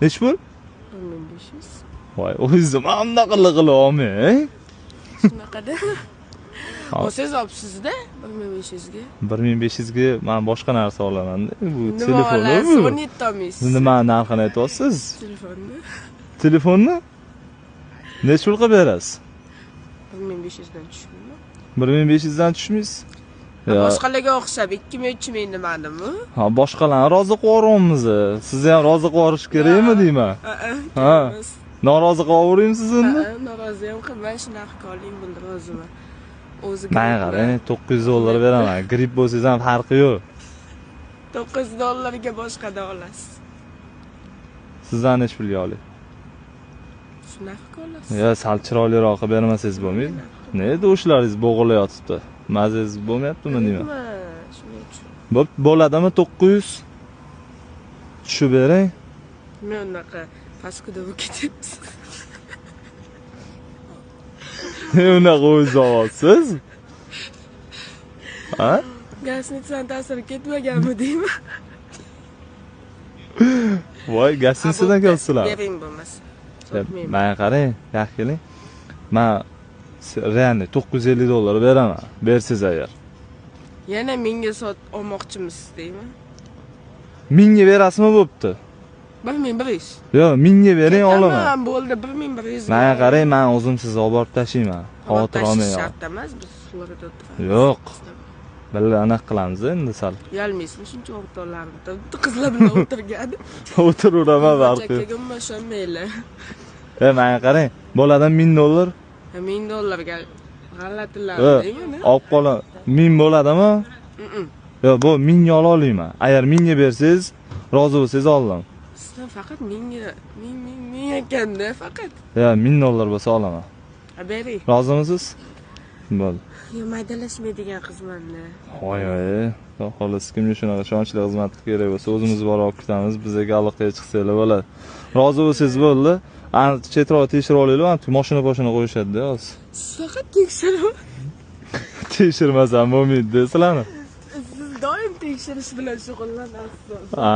Nechi pul? 1500. Voy, o'zingizni mana bunaqa qilib olmang. Shunaqada. Olsangiz olibsiz-da 1500 ga. 1500 ga men boshqa narsa olaman-da. Bu Nima telefon olasiz? bu. 17 olmaysiz. Nima narxini aytyapsiz? Telefonni. Telefonni? Nechi pul qilib berasiz? 1500 dan tushmayman. 1500 dan tushmaysiz? Yo, Boshqalarga o'xshab 2000 3000 demadimmi? ha, boshqalarni rozi qilib yuboryapmiz. Sizni ham rozi qilib yuborish kerakmi deyman. Ha. Ha. Norozi qilib yuboraymi sizni endi? Ha, norozi ham qilmang, shunaqa qoling, bunda roziman. O'zi Menga qarang, 900 dollar beraman. Gripp bo'lsangiz ham farqi yo'q. 900 dollarga boshqada olasiz. Sizdan nechi pulga olay? Shunaqa olasiz. Yo, sal chiroyliroq qilib bermasangiz bo'lmaydi. Ne dushlaringiz bo'g'ilayotibdi? Mazangiz bo'lmayaptimi deyman. Nima? Shuning uchun. Bo'p, bo'ladimi 900? Tushib bering. Men unaqa paskuda bo'lib ketyapsiz. Ne unaqa o'zingiz olyapsiz? Ha? Gastnitsan ta'siri ketmaganmi deyman. Voy, gastnitsadan kelsizlar. Bering bo'lmasa. Sotmayman. Menga qarang, yoq keling. Men реально 950 dollar beraman. Bersangiz agar. Yana menga sot olmoqchimisiz deyman. 1000 ga berasizmi bo'pti? 1100. Yo'q, 1000 ga bering olaman. Tamam, bo'ldi 1100. Menga qarang, men o'zim sizni olib borib tashiyman. Xavotir olmang. Shart emas, biz Florida o'tiramiz. Yo'q. Birga anaqa qilamiz endi sal. Uyalmaysizmi shuncha o'rtoqlarim bitta qizlar bilan o'tirgan. O'tiraveraman farqi yo'q. Chakkaga umuman ishonmanglar. E, menga qarang, bo'ladimi 1000 dollar? 1000 dollarga g'alatilar Yo'q, deyman. olib qola 1000 bo'ladimi? Yo'q, bu 1000 ga ola olmayman. Agar 1000 ga bersangiz, rozi bo'lsangiz oldim. Sizdan faqat mingga ming ming ming ekanda faqat. Yo'q, 1000 dollar bo'lsa olaman. Ha, bering. Rozimisiz? Bo'ldi. Yo, maydalashmaydigan qizmanda. Voy voy, xudo xohlasa kimga shunaqa ishonchli xizmat kerak bo'lsa, o'zimiz borib olib ketamiz, bizga aloqaga chiqsanglar bo'ladi. Rozi bo'lsangiz bo'ldi. Ana chetroq tekshirib olaylik, ana mashina poshina qo'yishadi-da hozir. Siz faqat tekshirib. Tekshirmasam bo'lmaydi sizlarni. Siz doim tekshirish bilan shug'ullanasiz. Ha.